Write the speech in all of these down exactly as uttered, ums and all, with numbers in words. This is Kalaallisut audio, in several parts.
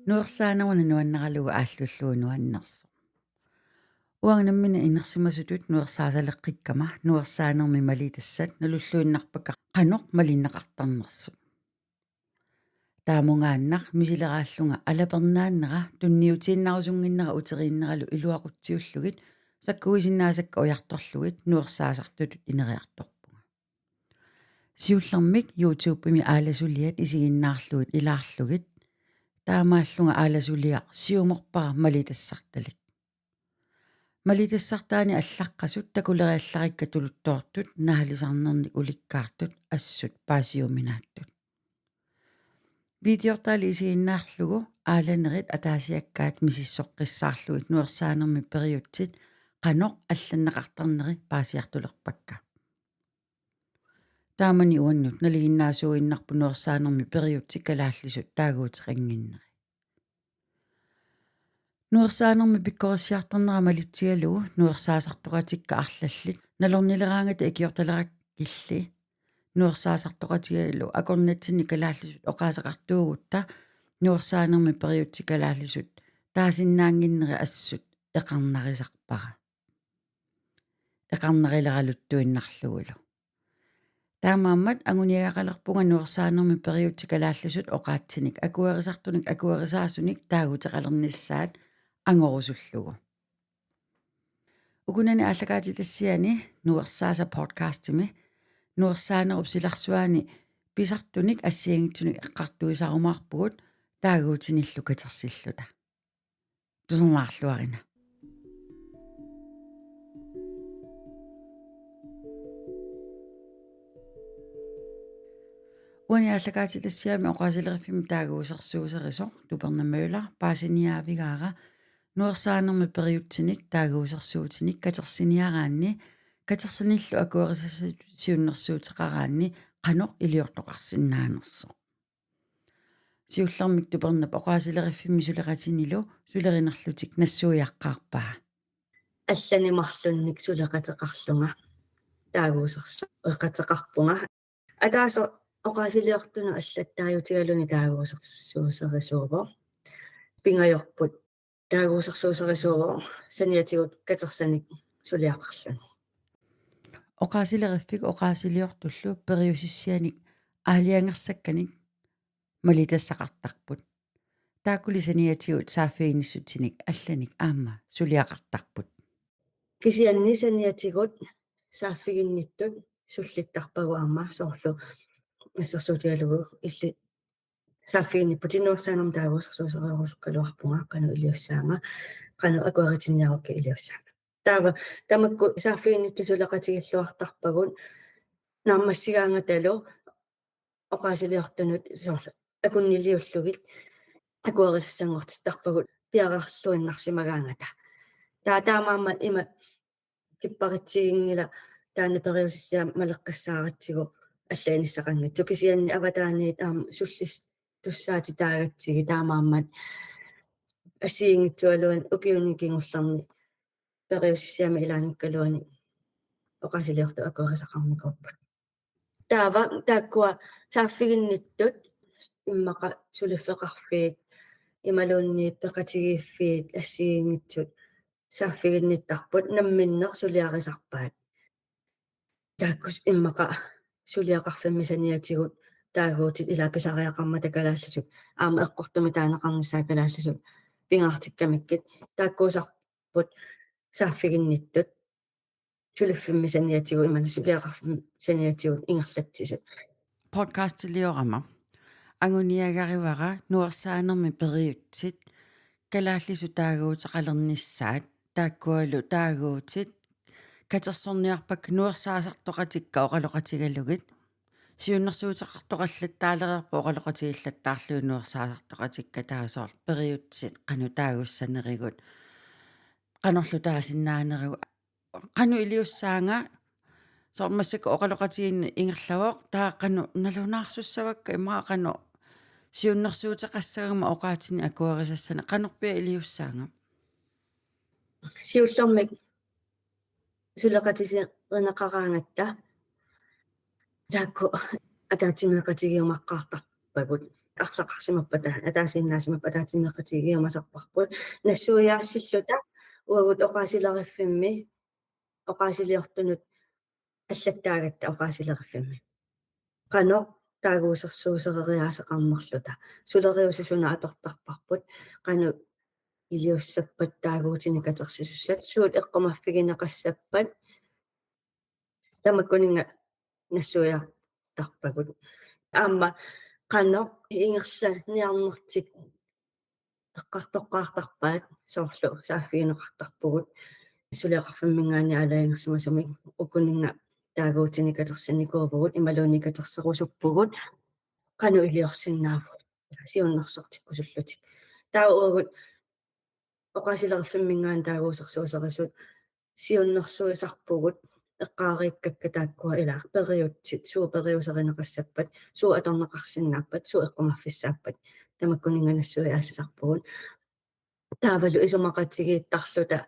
Nuersaaneruna nuannaralugu aallullugu nuannersoq. Uanga nammineq inersimasutut nuersaasaleqqikkama nuersaanermi malitassat nalulluinnarpakka qanoq malinneqartarnersut. Taamungaannaq misileraallunga alapernaannera tunniutiinnarusunnginnera uteriinneralu iluaqutsiullugit sakkuisinnaasakka ujartorlugit nuersaasartutut ineriartorpunga. Siullermik YouTubemi aalasuliat isiginnaarlugit ilaarlugit taamaallunga aalasuliaq siumorpara malitassartalik. Malitassartaani allaqqasut takuleriallarikka tuluttoortut naalisarnernik ulikkaartut assut paasiuminaattut. Videortaali isiginnaarlugu aalanerit ataasiakkaat misissoqqissaarlugit nuersaanermi periutsit qanoq allanneqartarneri paasiartulerpakka. Taamani uannut nalinginnaasuuinnarput nuersaanermi periutsit kalaallisut taaguuteqannginneri. Nuersaanermi pikkorissiartornera malitsigalugu nuersaasartoqatikka arlallit nalornileraangata ikiortalerakkilli nuersaasartoqatigalu akornatsinni kalaallisut oqaaseqartuugutta nuersaanermi periutsit kalaallisut taasinnaannginneri assut eqarnarisarpara. Eqarnarileraluttuinnarlugulu. Taamaammat anguniagaqalerpunga nuersaanermi periutsit kalaallisut oqaatsinik akuerisartunik akuerisaasunik taaguuteqalernissaat angorusullugu. Ukunani aallakaatitassiani Nuersaasa podcastimi nuersaanerup silarsuaani pisartunik assigiinngitsunik eqqartuisarumaarpugut taaguutinillu katersilluta. Tusarnaarluarina. Uani aallakaatitassiami oqaasileriffimmi taaguusersuuserisoq Tupernaq Møller paasiniaavigaara nuersaanermi periutsinik taaguusersuutinik katersiniaraanni katersanillu akuerisassatut siunnersuuteqaraanni qanoq iliortoqarsinnaanersoq. Siullermik Tupernap oqaasileriffimmi suleqatinilu sulerinerlutik nassuiaqqaarpaa. Allani marlunnik suleqateqarlunga taaguusersueqateqarpunga. Ataaseq oqaasiliortunut allattaajutigaluni taaguusersuuserisuuvoq. Pingajorput taaguusersuuserisuuvoq saniatigut katersanik suliaqarluni. Oqaasileriffik oqaasiliortullu periusissianik aalajangersakkanik malitassaqartarput. Taakkuli saniatigut saaffiginnissutinik allanik aamma suliaqartarput. Kisianni saniatigut saaffiginnittut sullittarpagut aamma soorlu assersuutigalugu illit saaffiginnipputit nuersaanermi taaguusersuusererusukkaluarpunga qanoq iliussaanga qanoq akueritinniarukku iliussaanga. Taava tamakku saaffiginnittut suleqatigilluartarpagut naammassigaangatalu oqaasiliortunut soorlu akunniliullugit akuerisassanngortittarpagut piareerluinnarsimagaangata. Taa taamaammat ima kipparitsiginngilaq taanna periusissiaq maleqqissaaratsigu allaanissaqanngitsoq kisianni avataaniit aamma sullistussaatitaagatsigit taamaammat assigiinngitsualuani ukiuni kingullerni periusissiami ilaanngikkaluani oqaasiliortut akuerisaqarnikuupput. Taava taakkua saaffiginnittut immaqa suliffeqarfiit imaluunniit peqatigiiffiit assigiinngitsut saaffiginnittarput namminneq suliarisarpaat. Taakku immaqa suliaqarfimmi saniatigut taaguutit ilaa pisariaqarmata kalaallisut aamma eqqortumik taaneqarnissaat kalaallisut pingaartikkamikkit taakkuusarput saaffiginnittut suliffimmi saniatigut imaluunniit suliaqarfimmi saniatigut ingerlatsisut. Podcastiliorama anguniagarivara nuersaanermi periutsit kalaallisut taaguuteqalernissaat taakkualu taaguutit katersorniarpakka nuersaasartoqatikka oqaloqatigalugit. Siunnersuuteqartoqallattaalereerpoq oqaloqatigillattaarlugit nuersaasartoqatikka taava soorlu periutsit qanoq taagussanerigut. Qanorlu taasinnaanerigut. Qanoq iliussaanga soorlu massakkut oqaloqatigiinneq ingerlavoq taava qanoq nalunaarsussavakka immaqa qanoq siunnersuuteqassagama oqaatsinik akuerisassanik qanorpiaq iliussaanga? Siullermik suleqatiserineqaraangatta Taakku ataatsimeeqatigiumaqqaartarpagut. Arlaqarsimappata, ataasiinnaasimappata ataatsimeeqatigiumasarparput. Nassuiaassilluta uagut oqaasileriffimmi, oqaasiliortunut allattaagatta oqaasileriffimmi. Qanoq taaguusersuusereriaaseqarnerluta. Suleriuseq suna atortarparput. Qanoq iliussappat taaguutinik katersisussat. Suut eqqumaffigineqassappat. Tamakkuninnga nassuiartarpagut. Aamma qanoq ingerlaniarnertik eqqartoqqaartarpaat soorlu saaffigineqartarpugut. Suliaqarfimminngaanniit aalajangersimasumik ukuninnga taaguutinik katersinikuuvugut imaluunniit katerserusuppugut. Qanoq iliorsinnaavugut siunnersortikkusullutik. Taava uagut oqaasilerfimminngaanniit taaguusersuuserisut siunnersuisarpugut eqqaariikkakka taakkua ilaa periutsit, suut periuserineqassappat, suut atorneqarsinnaappat, suut eqqumaffigissaappat, tamakkuninnga nassuiaassisarpugut. Taavalu isumaqatigiittarluta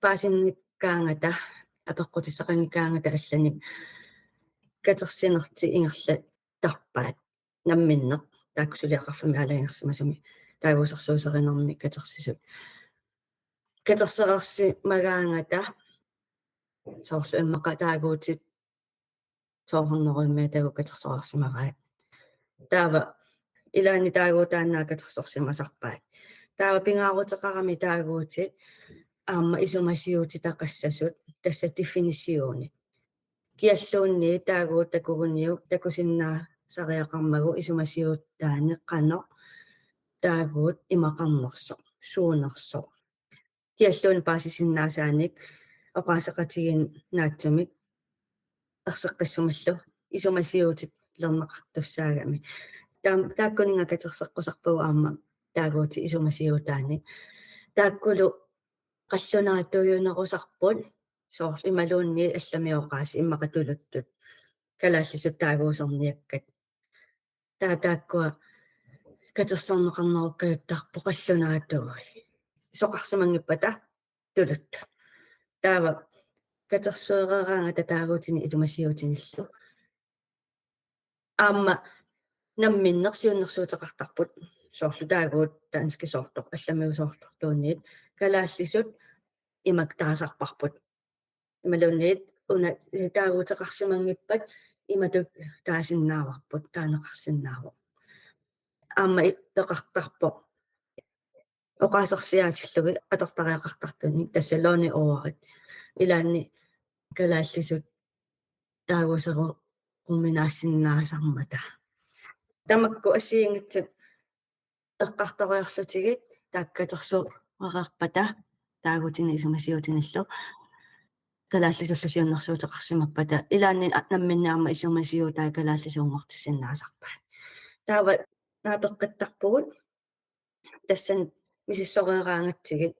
paasinnikkaangata, apeqqutissaqanngikkaangata allanik katersinertik ingerlattarpaat namminneq, taakku suliaqarfimmi aalajangersimasumi taaguusersuuserinermi katersisut. Katersereersimagaangata soorlu immaqa taaguutit soorunnerummi taaguut katersoreersimavaat. Taava ilaanni taaguut taanna katersorsimasarpaat. Taava pingaaruteqarami taaguutit aamma isumasiuutitaqassasut, tassa definitioni. Kialluunniit taaguut takuguniuk takusinnaasariaqarmagu isumasiuutaani qanoq taaguut imaqarnersoq, suunersoq. Kialluunniit paasisinnaasaannik oqaaseqatigiinnaatsumik erseqqissumillu isumasiuutilerneqartussaagami. Taam-, taakkuninnga katerseqqusarpagut aamma taaguutit isumasiuutaannik. Taakkulu qallunaatuunerusarput soorlu imaluunniit allamiut oqaasii immaqa tuluttut. Kalaallisut taaguuserniakkat. Taava taakkua katersorneqarnerukkajuttarput qallunaatuui. Soqarsimanngippata tuluttut. Taava katersuereeraangata taaguutinik isumasiuutinillu. Aamma namminneq siunnersuuteqartarput soorlu taaguut danskisoortoq, allamiusoortorluunniit, kalaallisut imak taasarparput. Imaluunniit una taaguuteqarsimanngippat imatut taasinnaavarput, taaneqarsinnaavoq. Aamma i-, peqartarpoq oqaasersiaatillugit atortariaqartartunik, tassa låneordet. Ilaanni kalaallisut taaguuseruminaasinnaasarmata. Tamakku assigiinngitsut eqqartoriarlutigit taakku katersuereerpata taaguutinik isumasiuutinillu kalaallisullu siunnersuuteqarsimappata ilaanni a-, namminneq aamma isumasiuutai kalaallisuunngortissinnaasarpaat. Taava naapeqqittarpugut tassani misissoreeraangatsigit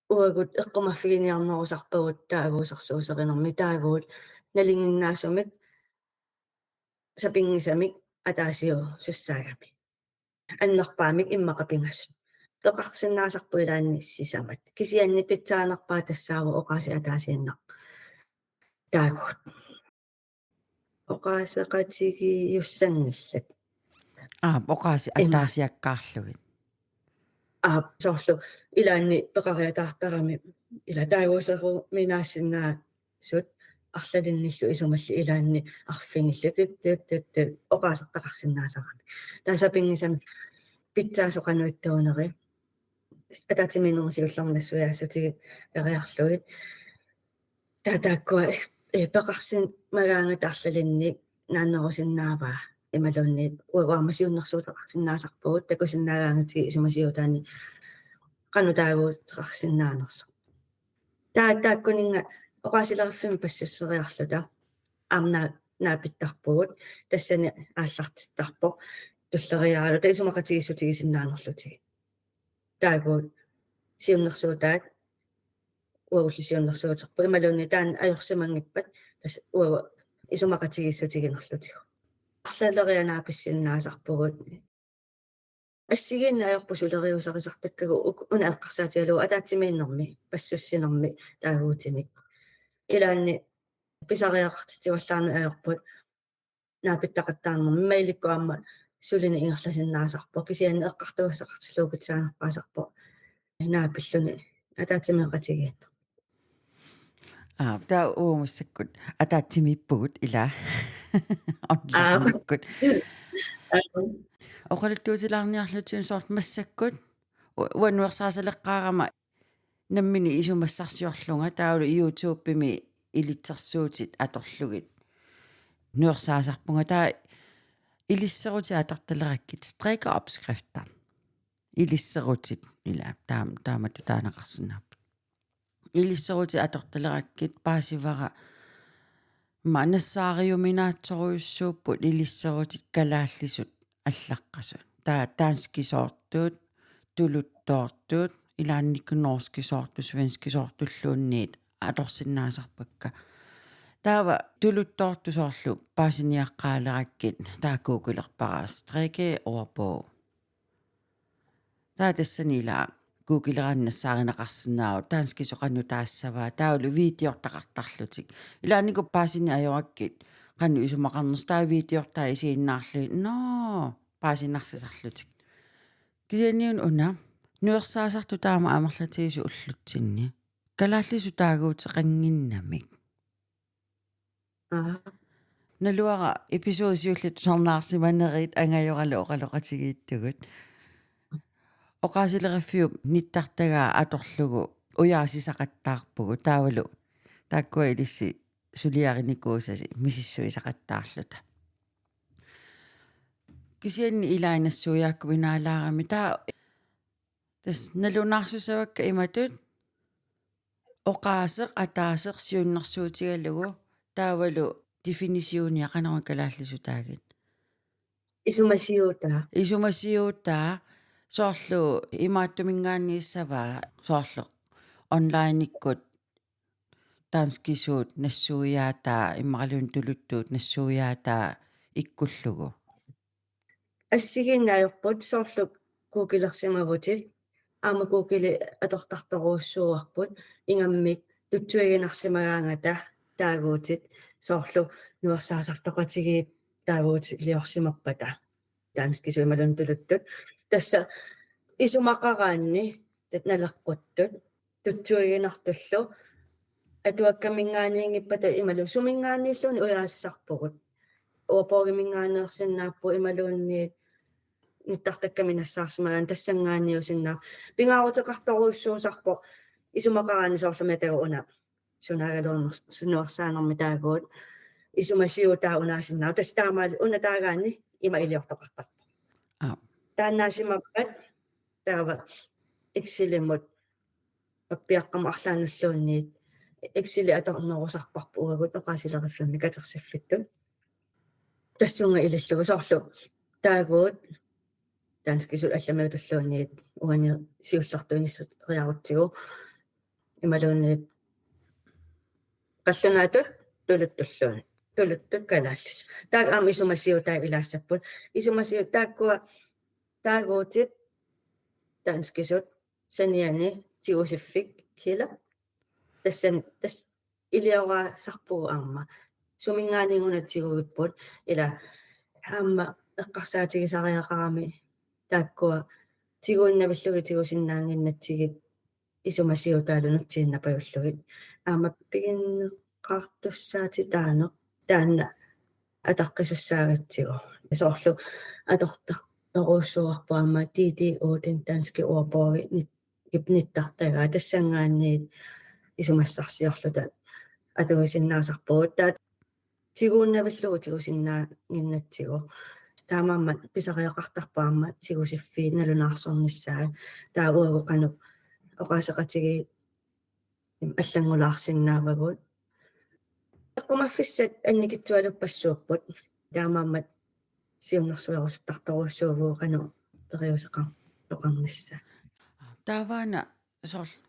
uagut eqqumaffiginiarnerusarpagut taaguusersuuserinermi taaguut nalinginnaasumik sapinngisamik ataasiusussaagami. Annerpaamik immaqa pingasut. Peqarsinnaasarput ilaanni sisamat. Kisianni pitsaanerpaat tassaavoq oqaasii ataasiinnaq taaguut. Oqaaseqatigiiussanngillat. Aap, oqaasii ima ataasiakkaarlugit. Aap, soorlu ilaanni peqariataartarami ila taaguuseruminaassinnaasut arlalinnillu isumalli ilaanni arfinillit tut, tut, tut, tut, oqaasertaqarsinnaasarami. Taava sapinngisamik pitsaasoq qanoq ittuuneri. Ataatsimiinnermi siullermi nassuiaassutigeriarlugit. Taava taakkua, eh, peqarsimagaangata arlalinnik naannerusinnaavaa imaluunniit uagut aamma siunnersuuteqarsinnaasarpugut takusinnaagaangatsigit isumasiuutaanik qanoq taaguuteqarsinnaanersoq. Taava taakkuninnga oqaasileriffimmi passusseriarluta aamma naa-, naapittarpugut, tassani aallartittarpoq tulleriiaarluta isumaqatigiissutigisinnaanerlutigit. Taaguut siunnersuutaat uagulli siunnersuuterput imaluunniit taanna ajorsimanngippat tassa uagut isumaqatigiissutiginerlutigu. Arlaleriaat naapissinnaasarpugut. Assigiinneq ajorput suleriuserisartakkagut uk-, una eqqarsaatigalugu ataatsimiinnermi passussinermi taaguutinik. Ilaanni pisariaqartitsivallaarneq ajorput naapittaqattaarnermi, mailikkut aamma sulineq ingerlasinnaasarpoq, kisianni eqqartugassaqartillugu pitsaanerpaasarpoq naapilluni ataatsimeeqatigiinneq. Aa, taava uagut massakkut ataatsimiippugut ila. Aap. Onlaarnikkut. Aap. Oqaluttuutilaarniarlutit soorlu massakkut u-, uanga nuersaasaleqqaarama nammineq isumassarsiorlunga, taavalu YouTubemi ilitsersuutit atorlugit nuersaasarpunga. Taava ilisserutit atortalerakkit strikkeopskrifter. Ilisserutit ila taam-, taamatut taaneqarsinnaapput. Ilisserutit atortalerakkit paasivara, ma nassaariuminaatsorujussuupput ilisserutit kalaallisut allaqqasut. Taava danskisoortut, tuluttoortut, ilaannikkut norskisoortut, svenskisoortulluunniit atorsinnaasarpakka. Taava tuluttoortut soorlu paasiniaqqaalerakkit taava googlerpara strikkeordbog. Taava tassani ila googleraanni nassaarineqarsinnaavoq danskisut qanoq taassavaat, taavalu videortaqartarlutik. Ilaannikkut paasineq ajorakkit qanoq isumaqarnersoq, taava videortaa isiginnaarlugit: Nå, paasinarsisarlutik. Kisianni una nuersaasartoq taama amerlatigisut ullutsinni kalaallisut taaguuteqannginnamik. Aap. Naluara episode siulleq tusarnaarsimanerit angajoralu oqaloqatigiittugut. Oqaasileriffiup nittartagaa atorlugu ujaasisaqattaarpugut, taavalu taakkua ilissi suliarinikuusasi misissuisaqattaarluta. Kisianni ilai nassuiaakkuminaalaarami, taava tassa nalunaarsussavakka imatut: oqaaseq ataaseq siunnersuutigalugu, taavalu definitioniat qanoq kalaallisut taagit? Isumasiutaa. Isumasiutaa, soorlu imaattuminngaanniissavaa, soorlu onlinekkut danskisuut nassuiaataa, imaluunniit tuluttuut nassuiaataa ikkullugu? Assigiinneq ajorput, soorlu googlersimavutit, aamma Google atortartorujussuuarput, ingammik tutsuiginarsimagaangata taaguutit, soorlu nuersaasartoqatigiit taaguutit iliorsimappata, danskisut imaluunniit tuluttut. Tassa isumaqaraanni tat-, naleqquttut tutsuiginartullu atuakkaminngaanniinngippata imaluunniit suminngaanniilluunniit ujaasisarpugut. Ordbogiminngaanneersinnaapput imaluunniit nittartakkami nassaarsimagaanni tassanngaanniusinnaa-. Pingaaruteqartorujussuusarpoq isumaqaraanni, soorlu mitagu una sunaagaluarner-, sunuersaanermi taaguut isumasiutaa unaasinnaavoq. Tassa taamaal-, una taagaanni ima iliortoqartarpoq. Aap. Taannaasimappat taava Excelimut appiaqqamut arlaannulluunniit Exceli atornerusarparput uagut oqaasileriffimmi katersiffittut. Tassunga ilillugu, soorlu taaguut danskisut allamiutulluunniit uani siullertuinisseriarutsigu imaluunniit qallunaatut tuluttulluunniit, tuluttut kalaallisut. Taakku aamma isumasiutai ilaassapput. Isumasiut taakkua taaguutit danskisut saniani tigusiffik kila. Tassani, tassa ilioraasarpugut aamma. Suminngaanniit una tigugipput, ila aamma eqqarsaatigisariaqarami taakkua tiguinnavillugit tigusinnaannginnatsigit isumasiutaalu nutsiinnapajullugit. Aamma piginneqartussaatitaaneq taanna ataqqisussaagatsigu. Soorlu atortartorujussuuarput aamma D D O, Den Danske Ordbog, nit-, nittartagaa, tassanngaanniit isumassarsiorluta atuisinnaasarpugut. Taava tiguinnavillugu tigusinnaannginnatsigu. Taamaammat pisariaqartarpoq aamma tigusiffiit nalunaarsornissaat. Taava uagut qanoq oqaaseqatigiit allanngulaarsinnaavagut. Eqqumaffissat annikitsualuppassuupput. Taamaammat siunnersuerusuttartorujussuuvugut qanoq periuseqartoqarnissaa. Taavaana soorl-,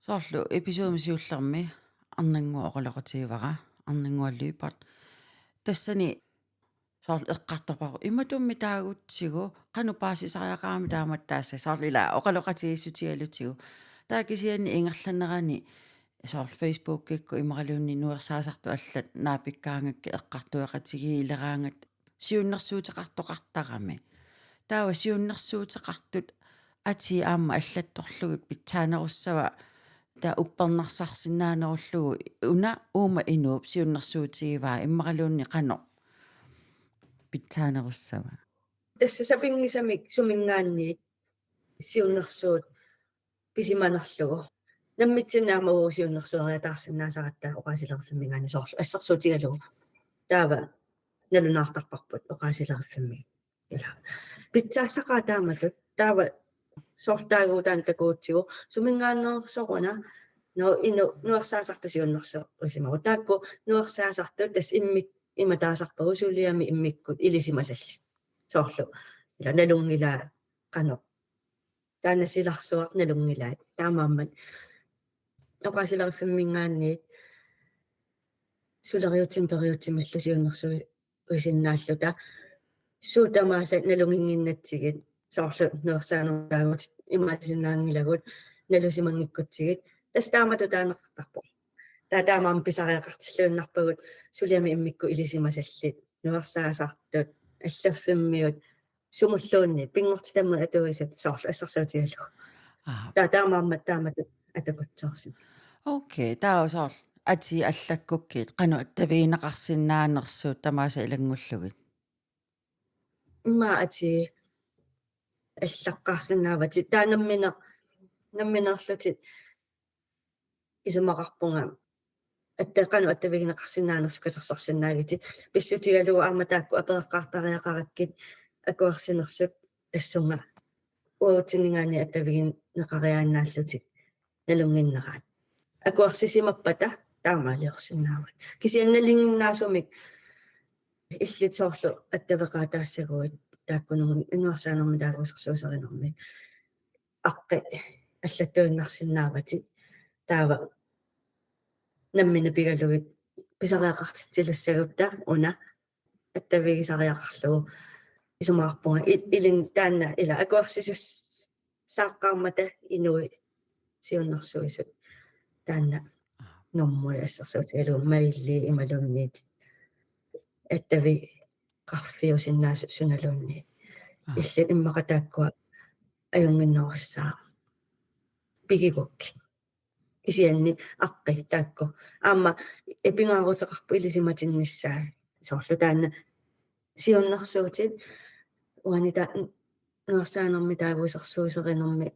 soorlu episodemi siullermi Arnannguaq oqaloqatigivara, Arnannguaq Lyberth. Tassani soorlu eqqartorpara imatummi taagutsigu, qanoq paasisariaqarami taamatut taassuma, soorlu ila oqaloqatigiissutigalutigu. Taava kisianni ingerlanerani soorlu Facebookikkut imaluunniit nuersaasartut allat naapikkaangakkit eqqartueqatigiileraangat siunnersuuteqartoqartarami. Taava siunnersuuteqartut atii aamma allattorlugit pitsaanerussava taava uppernarsarsinnaanerullugu una uuma inuup siunnersuutigivaa imaluunniit qanoq pitsaanerussava? Tassa sapinngisamik suminngaanniit siunnersuut pisimanerlugu. Nammitsinnut aamma uagut siunnersueriataarsinnaasaratta oqaasileriffimminngaanniit soorlu assersuutigalugu. Taava nalunaartarparput oqaasileriffimmi. Ila. Pitsaassaqaat taamatut. Taava soorlu taaguutaanna takugutsigu suminngaanneersoruna, no, inuup nuersaasartut siunnersuusimapput. Taakku nuersaasartut tassa immik imataasarpagut suliami immikkut ilisimasallit. Soorlu. Ila nalunngilaa qanoq. Taanna silarsuaq nalunngilaat. Taamaammat oqaasileriffimminngaanniit suleriutsimik periutsimillu siunnersuisinnaalluta suut tamaasa nalunnginnatsigit soorlu nuersaanermut taaguutit imaalisinnaanngilagut nalusimanngikkutsigit tassa taamatut taaneqartarpoq. Taava taamaammat pisariaqartilluinnarpagut suliami immikkut ilisimasallit, nuersaasartut, allaffimmiut, sumulluunniit, pinngortitamut atuisut soorlu assersuutigalugu. Aa. Taava taamaammat taamatut atakutsoorsinnaavoq. Okay, taava soorlu atii allakkukkit qanoq attavigineqarsinnaanersuut tamaasa ilanngullugit? Immaqa atii allaqqaarsinnaavatit taava nammineq-, nammineerlutit isumaqarpunga atta qanoq attavigineqarsinnaanersut katersorsinnaagitit pissutigalugu aamma taakku apereqqaartariaqarakkit akuersinersut tassunga uagutsinninngaanniit attavigineqariaannaallutik nalunnginneraat. Akuersisimappata taamaaliorsinnaavat. Kisianni nalinginnaasumik illit soorlu attaveqaataassaguit taakkununnga nuersaanermik taaguusersuisarinermik. Aqqi allattuinnarsinnaavatit taava nammineq pigalugit pisariaqartitsilissagutta una attavigisariaqarlugu isumaqarpunga i-, ilin taanna ila akuersisussaaqqaarmata inuit siunnersuisut taanna normui assersuutigalugu maili imaluunniit attavigeqarfiusinnaasut sunaluunniit. Aa. Illit immaqa taakkua ajunnginnerussaaq pigigukkit. Kisianni aqqi taakku. Aamma pingaaruteqarpoq ilisimatinnissaa soorlu taanna siunnersuutit uani ta-, nuersaanermik taaguusersuisarinermik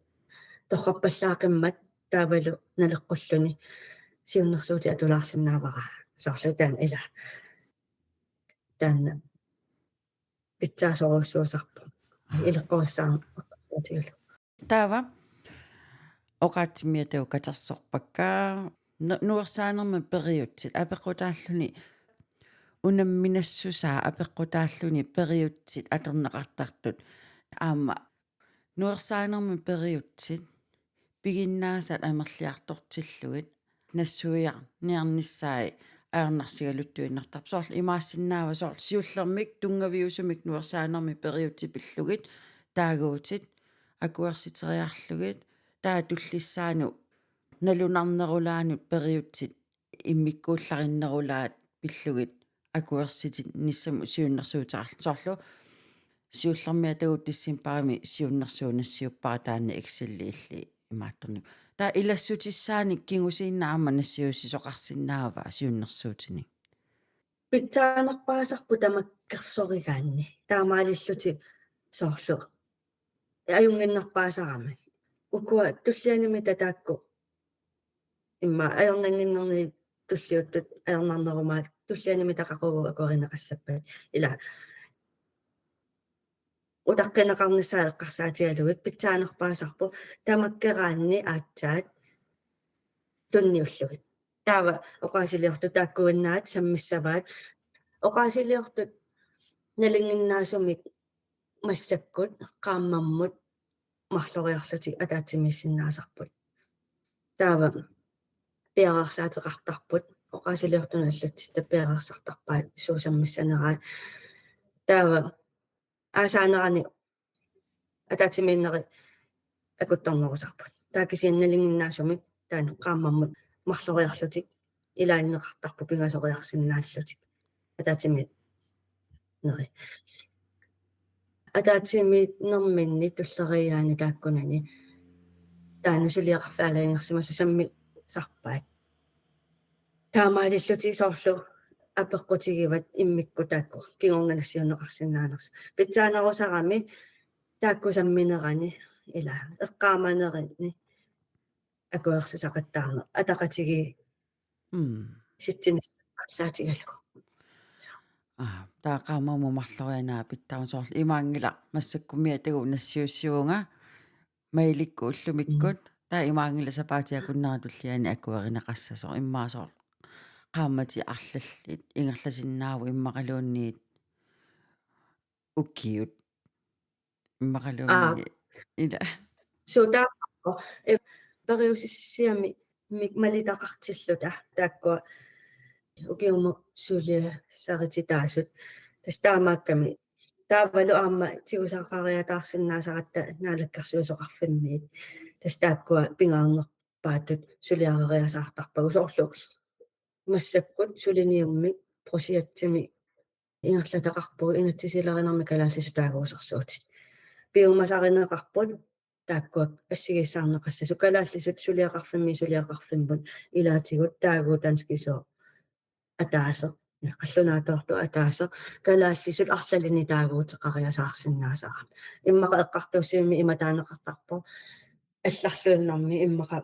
torrappallaaqimmat taavalu naleqqulluni siunnersuutit atulaarsinnaavara. Soorlu taanna ila. Taanna pitsaasorujussuusarpoq. Aa. Ileqqorissaarneq eqqarsaatigalugu. Taava oqaatsimiittoq katersorpakka nu-, nuersaanermi periutsit apeqqutaalluni unamminassusaa apeqqutaalluni periutsit atorneqartartut aamma nuersaanermi periutsit piginnaasat amerliartortillugit nassuiarniarnissaat ajornarsigaluttuinnartarput. Soorlu imaassinnaavoq soorlu siullermik tunngaviusumik nuersaanermi periutsit pillugit taaguutit akuersiteriarlugit taava tullissaanut nalunarnerulaanut periutsit immikkuullarinnerulaat pillugit akuersitinissamut siunnersuuteqarluni. Soorlu siullermik atagu decembarimi siunnersuut nassiuppara taanna Excel-i illit imaattornikkut. Taava ilassutissaanik kingusinnerusukkut aamma nassiussisoqarsinnaava siunnersuutinik? Pitsaanerpaasarpoq tamakkersorigaanni. Taamaalillutik soorlu ajunnginnerpaasarami. Ukua tullianimita taakku immaqa ajornannginnerni tulliuttut ajornarnerumaat tullianimita qaqugu akuerineqassappat. Ila utaqqineqarnissaat eqqarsaatigalugit pitsaanerpaasarpoq tamakkeraanni aatsaat tunniullugit. Taava oqaasiliortut taakkuinnaat sammissavaat. Oqaasiliortut nalinginnaasumik massakkut qaammammut marloriarlutik ataatsimiissinnaasarput. Taava piareersaateqartarput. Oqaasiliortunut allatsitta piareersartarpaat suut sammissaneraat. Taava aasaanerani ataatsimiinneri akuttornerusarput. Taava kisianni nalinginnaasumik taanna qaammammut marloriarlutik ilaanneqartarput pingasoriarsinnaallutik ataatsimiinnerit. Ataatsimiinnerminni tulleriiaani taakkunani taanna suliaqarfialaangersimasoq sammisarpaat. Taamaalillutik soorlu apeqqutigivat immikkut taakku kingorna nassiunneqarsinnaanersut. Pitsaanerusarami taakku samminerani ila eqqaamanerani akuersisaqattaarneq ataqatigiit Mm. sitsinissaqarsaatigalugu. Aa, taava qaammammut marlorianaa pitsaavoq soorlu imaanngilaq massakkummi atagu nassiussivunga mailikkut ullumikkut. Mm. Taava imaanngilaq sapaatip akunnera tulliani akuerineqassasoq immaqa soorlu qaammatit arlallit ingerlasinnaavoq immaqaluunniit ukiut. Immaqaluunniit. Aa. Ila. Suu taava, eh, periusissiami mi-, malitaqartilluta taakkua ukiumut suliassarititaasut. Tassa taamaakkami taavalu aamma tigusaqariataarsinnaasaratta Naalakkersuisoqarfimmiit. Tassa taakkua pingaarnerpaatut suliareriasaartarpagut soorlu massakkut suliniummik projektimik ingerlataqarpugut inatsisilerinermi kalaallisut taaguusersuutit. Piumasarineqarput taakkua assigiissaarneqassasut kalaallisut suliaqarfimmiit suliaqarfimmut ilaatigut taaguut danskisooq ataaseq, qallunaatoortoq ataaseq, kalaallisut arlalinnik taaguuteqariasaarsinnaasarami. Immaqa eqqartuussivimmi ima taaneqartarpoq allarluinnarmi immaqa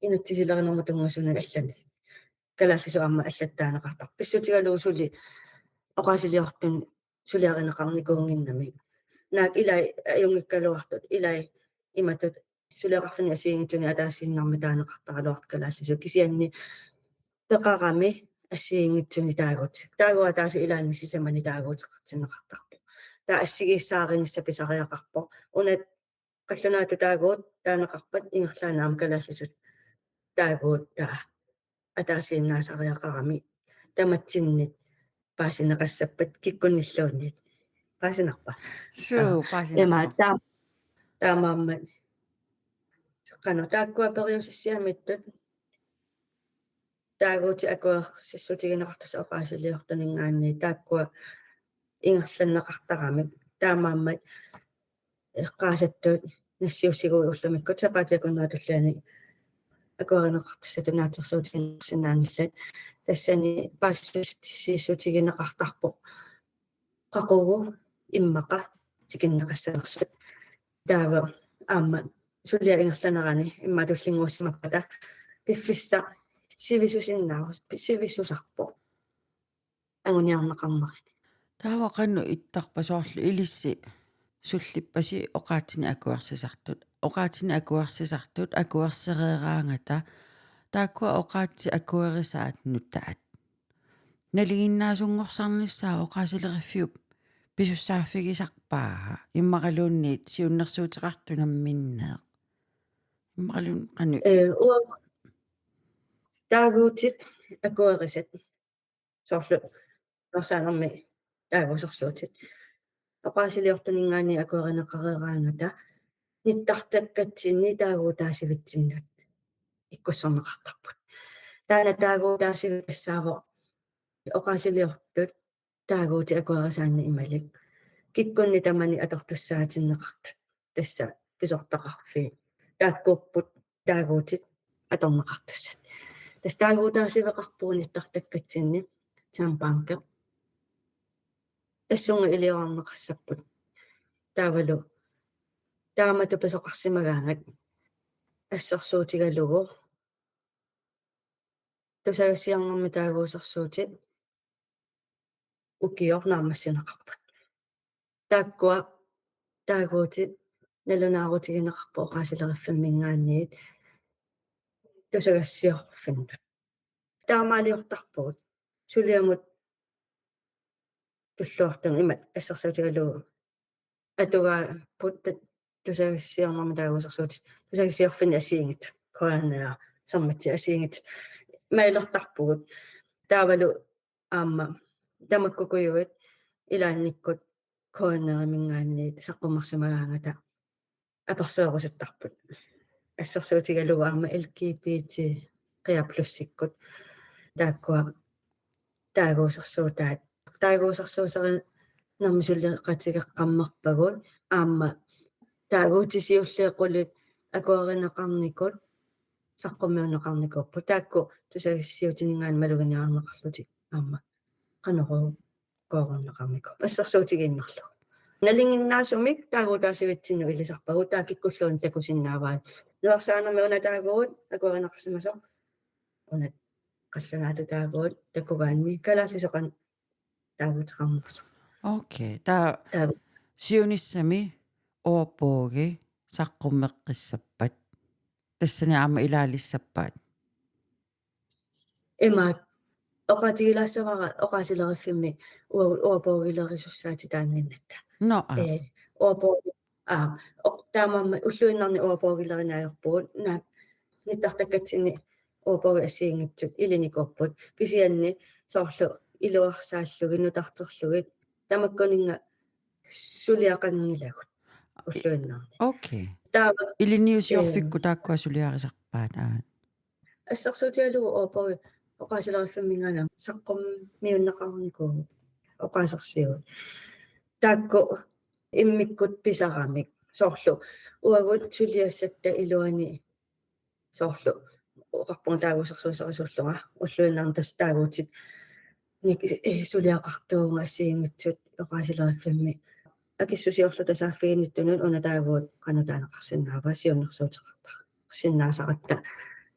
inatsisilerinermut tunngasunut allanik. Kalaallisut aamma allatut taaneqartarput. Pissutigalugu suli oqaasiliortunik suliarineqarnikuunnginnami. Naak ilai ajunngikkaluartut, ilai imatut suliaqarfinni assigiinngitsunik ataasiinnarmik taaneqartaraluartut kalaallisut. Kisianni peqarami assigiinngitsunik taaguut. Taaguut ataaseq ilaanni sisamanik taaguuteqartinneqartarpoq. Taava assigiissaarinissaq pisariaqarpoq. Una qallunaatut taaguut taaneqarpat ingerlaannaq aamma kalaallisut taaguut taava ataasiinnaasariaqarami tamatsinnit paasineqassappat kikkunnilluunniit. Paasinarpa? Suu, aa, paasinarpoq. Ima taam-, taamaammat. Qanoq taakkua periusissiamiittut taaguutit akuersissutigineqartussat oqaasiliortuninngaanniit taakkua ingerlanneqartaramik. Taamaammat eqqaasattut nassiussiguit ullumikkut sapaatip akunnera tulliani akuerineqartussatut naatsorsuutigineqarsinnaanngillat. Tassani paasissuussutigineqartarpoq qaqugu immaqa tikinneqassanersut. Taava aamma suliap ingerlanerani immaqa tullinnguussimappata piffissaq sivisusinnaavoq, sivisusarpoq anguniarneqarnerini. Taava qanoq ittarpa soorlu ilissi sullippasi oqaatsinik akuersisartut. Oqaatsinik akuersisartut akuersereeraangata taakkua oqaatsit akuerisaat nutaat. Nalinginnaasunngornissaa oqaasileriviup pisussaaffigisarpaa immaqaluunniit siunnersuuteqartut namminneq. Immaqaluunniit qanoq. Ee, uanga taaguutit akuerisat. Soorlu Norsaanermi taaguusersuutit. Oqaasiliortuninngaanniit akuerineqareeraangata nittartakkatsinni taaguutaasivitsinnut ikkussorneqartarput. Taanna taaguutaasivik tassaavoq oqaasiliortut taaguutit akuerisaanni imalik. Kikkunni tamani atortussaatinneqartut. Tassa pisortaqarfiit. Taakkuupput taaguutit atorneqartussat. Tassa taaguutaasiveqarpugut nittartakkatsinni tandbanki. Tassunga iliorarneqassapput. Taavalu taamatut pisoqarsimagaangat assersuutigalugu tusagassiornermi taaguusersuutit ukioq naammassineqarput. Taakkua taaguutit nalunaarutigineqarput oqaasilerivimminngaanniit tusagassiorfinnut. Taamaaliortarpugut suliamut tulluartumik imatut assersuutigalugu atugaapput tusagassiornermi taaguusersuutit tusagassiorfinni assigiinngitsut K N R Sermatip assigiinngitsut mailertarpugut. Taavalu aamma tamakkuupput ilaannikkut K N R-iminngaanniit saqqummersimagaangata apersuerusuttarput. Assersuutigalugu aamma L G B T Qia Plusikkut. Taakkua taaguusersuutaat. Taaguusersuuserinermi suleqatigeqqammerpagut aamma taaguutit siulliit qulit akuerineqarnikut saqqummiunneqarnikuupput. Taakku tusagassiuutininngaanniit maluginiarneqarlutik aamma qanoruukoorunneqarnikuupput. Assersuutigiinnarlugu. Nalinginnaasumik taaguutaasivitsinnut ilisarpagut taava kikkulluunniit takusinnaavaat. Nuersaanermi una taaguut akuerineqarsimasoq. Una qallunaatut taaguut takugaanni kalaallisut qanoq taaguuteqarnersoq. Okay, taava taagu- siunissami ordbogi saqqummeqqissappat. Tassani aamma ilaalissappat. Imaat oqaatigilaassavara oqaasileriffimmi ua-, ordbogilerisussaatitaannginnatta. Nå, aa. Ee, ordbog-, aa, oq-, taamaammat ulluinnarni ordbogilerineq ajorpugut, naak nittartakkatsinni ordbogit assigiinngitsut ilinikuupput. Kisianni soorlu iluarsaallugit, nutarterlugit, tamakkuninnga suliaqanngilagut ulluinnarni. Okay. Taava ilinniusiorfikkut, ee, taakkua suliarisarpaat, aa. Assersuutigalugu ordbogit oqaasileriffimminngaanniit saqqummiunneqarnikuuvoq oqaasersiuut. Taakku immikkut pisaramik. Soorlu uagut suliassatta iluani soorlu oqarpunga taaguusersuuserisuullunga ulluinnarni tassa taaguutit nik-, eh, suliaqartuuvunga assigiinngitsut oqaasileriffimmi. Akissusiorluta saaffiginnittunut una taaguut qanoq taaneqarsinnaava, siunnersuuteqartarsinnaasaratta.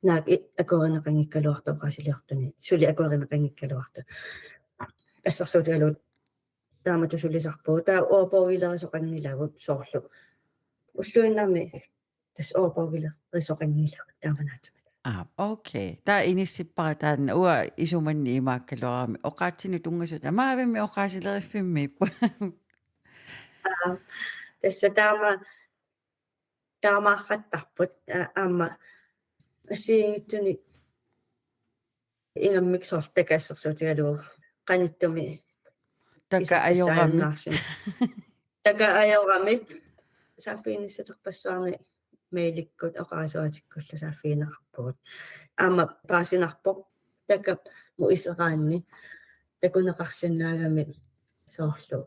Naak i-, akuerineqanngikkaluartoq oqaasiliortuni, suli akuerineqanngikkaluartoq. Assersuutigalugu taamatut sulisarpugut. Taava ordbogilerisoqanngilagut soorlu. Ulluinnarni tassa ordbogilerisoqanngilagut taamaallaat. Aa, okay. Taava inissippara taanna uanga isumanni imaakkaluarami. Oqaatsinut tunngasut. Maavimmi oqaasileriffimmiippoq. Aa, tassa taama-, taamaarrattarput, aa, aamma assigiinngitsunik ingammik soorlu takassersuutigalugu qanittumi taka ajorami. Iserfissaajunnaarsumik. Taka ajorami. Saaffiginnissuterpassuarnik mailikkut oqarasuaatikkullu saaffigineqarpugut. Aamma paasinarpoq takamut iseraanni takuneqarsinnaagami soorlu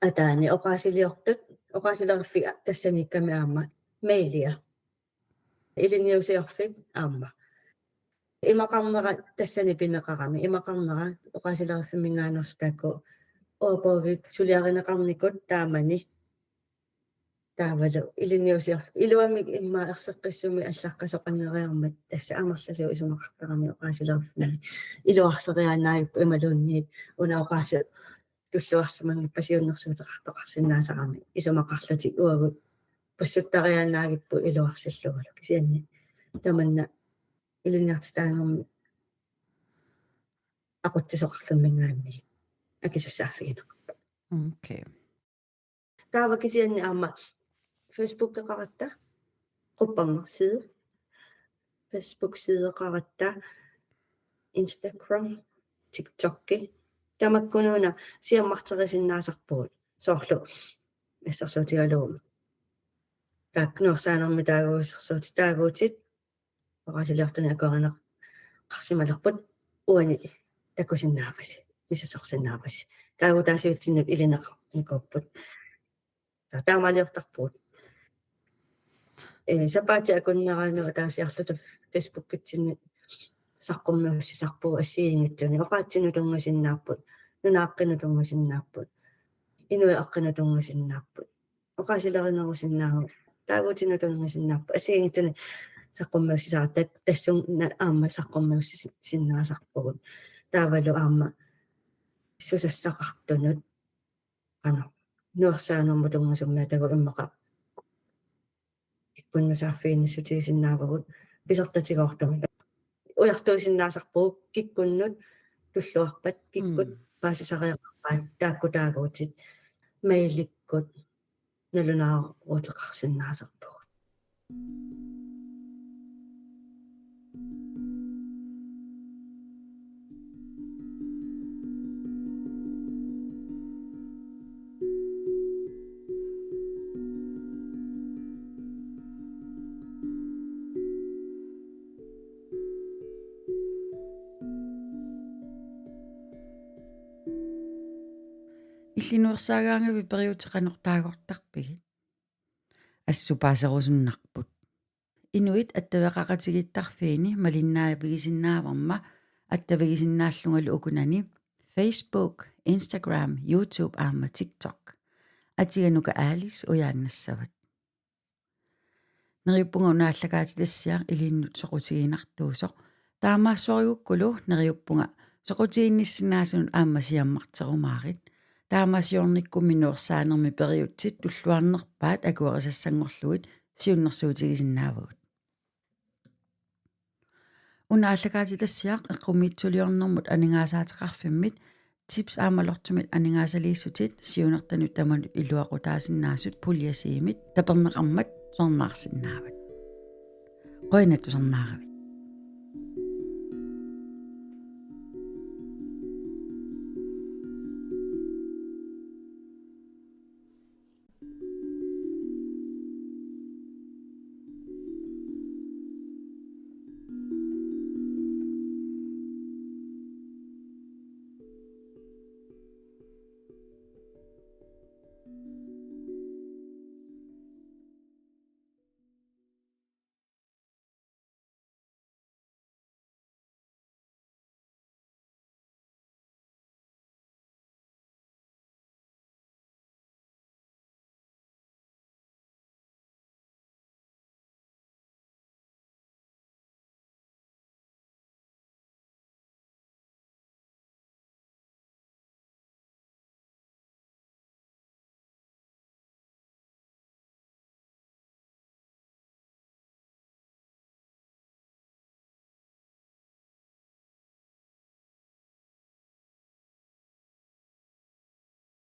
ataani oqaasiliortut, oqaasileriffik tassaniikkami aamma mailia. Ilinniusiorfik aamma. Imaqarnera tassani pineqarami, imaqarnera oqaasileriffimminngaanneersoq taakku ordbogit suliarineqarnikut taamani. Taavalu ilinniusior-, iluamik immaqa erseqqissumik allaqqasoqanngeriarmat tassa amerlasuut isumaqartarami oqaasileriffimmi. Iluarseriaannaavippoq imaluunniit una oqaasii tulluarsimanngippat siunnersuuteqartoqarsinnaasarami isumaqarlutik uagut passuttariaannaagipput iluarsillugulu. Kisianni tamanna ilinniartitaanermi aqutsisoqarfimminngaanniit akisussaaffigineqarpoq. Okay. Taava kisianni aamma Facebookeqaratta, quppernerside, Facebook-sideqaratta, Instagram, TikTokki. Tamakkunuuna siammarterisinnaasarpugut. Soorlu assersuutigalugu. Taakku nuersaanermi taaguusersuutit, taaguutit oqaasiliortunik akuerineqarsimalerput uani takusinnaavasi, misissorsinnaavasi. Taaguutaasivitsinnut ilineqarnikuupput. Ta-, taamaaliortarpugut. Ee, sapaatip akunnerani ataasiarluta Facebookitsinni saqqummiussisarpugut assigiinngitsunik. Oqaatsinut tunngasinnaapput, nunaaqqinut tunngasinnaapput, inuiaqqinut tunngasinnaapput. Oqaasilerinerusinnaapput, taaguutinut tunngasinnaapput, assigiinngitsunik saqqummiussisarpugut, tassunga aamma saqqummiussinnaasarpugut. Taavalu aamma susassaqartunut, qanoq, nuersaanermut tunngasumik atagu immaqa kikkunnut saaffiginnissutigisinnaavarput, pisortatigoortumik. Ujartuisinnaasarpugut kikkunnut tulluarpat, kikkut Mm. paasisariaqarpaat, taakku taaguutit mailikkut nalunaaruteqarsinnaasarpugut. Illit nuersaagaangavit periutsit qanoq taagortarpigit? Assut paaserusunnarput. Inuit attaveqaqatigiittarfiini malinnaavigisinnaavara attavigisinnaallungalu ukunani Facebook, Instagram, YouTube aamma TikTok. Atiga Nuka Alice ujaannassavat. Neriuppunga una aallakaatitassiaq ilinnut soqutiginartuusoq. Taamaassorigukkulu neriuppunga soqutiginnissinnaasunut aamma siammarterumaarit. Taamaasiornikkummi nuersaanermi periutsit tulluarnerpaat akuerisassanngorlugit siunnersuutigisinnaavagut. Una aallakaatitassiaq eqqumiitsuliornermut aningaasaateqarfimmit Tips aamma Lottomit aningaasaliissutit siunertanut tamanut iluaqutaasinnaasut puljesiimit taperneqarmat tusarnaarsinnaavat. Qujanaq tusarnaaravit.